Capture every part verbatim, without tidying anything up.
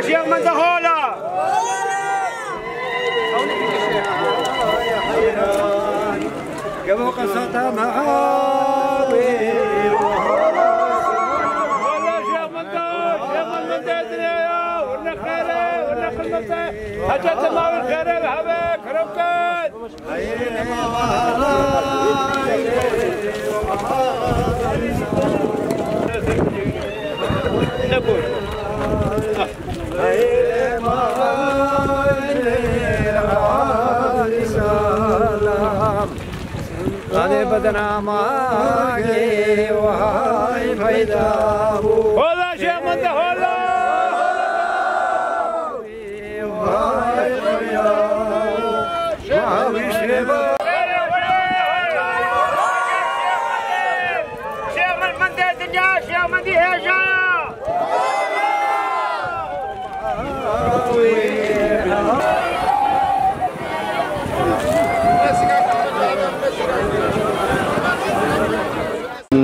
Şêx Mende hola. Gebo qeseta me abi. Hola Şêx Mende, Şêx Mende dinyaya, hurne xêre, hurne xizmete. Hecet mavî xêre hebe, kerem ket. Hadi bedena magi vay fayda bu. Hola Şêx Mende hola. Şêx Mende dinya, Şêx Mende hêjaya.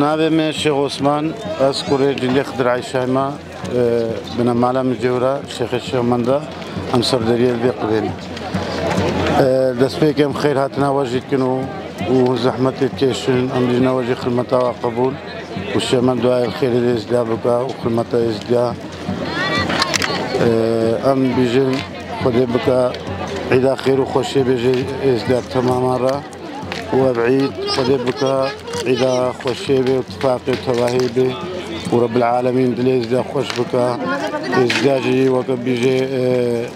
Navê me Şêx Osman, ez kurê Cindê Xidir Eyşay me. Binemala min cewra Şêxê Şêx Menda, em serderiyê vê qibên. Destpêkê em xêr hatina we jî dikin û, û zehmetê dikêşin, em jî ne we jî xilmeta we qebûl û Şêx Mend duayê xêrê êzdiya bika û xilmeta êzdiya. Em bîjin Xwedê bika îda xêr û xweşiyê bêje êzdiya temaman re. û ev îd Xwedê bike îda xweşiyê be û tifaqê û tevahê be û Rebbil Alemîn dilê êzdiya xweş bike. Êzdiya jî weke bîjê, e,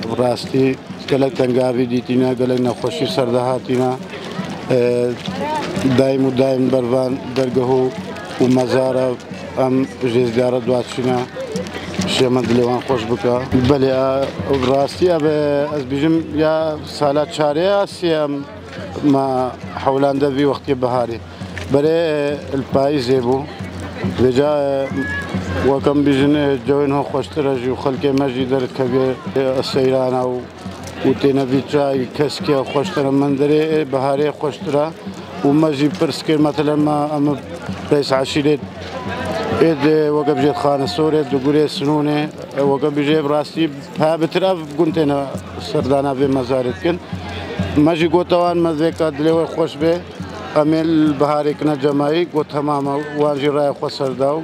bi rastî gelek tengavî dîtîne, gelek nexweşî ser de hatîne. E, daîm û daîm ber van dergeh û, û mezara em ji êzdiya re dua diçîne. Şêx Mend dilê wan xweş bike. Belê, e, bi rastî ev, e, ez bîjim ya sala çarê ya sê em Ma hewlanda vî wextê biharê. Berê, e, li payîzê bû. Vêca, e, weke em bîjin, e, cewên ho xweştir e jî û xelkê me jî derkeviye, e, seyrana û, û têne vî çayî keskiya xweştir e. Menderê, e, biharê xweştir e. Û me jî pirs kir, metelen me, em reis eşîrê ê di, weke bijêt Xanesorê, di gurê Sinûnê, e, weke bijê bi rastî He, bi tiraf gund têne serdana vê mezarê dikin. Me jî gote wan, me vêka dilê we xweş be. Em ê li biharê kine cemayî, got, temam e, wan jî raya xwe ser da û.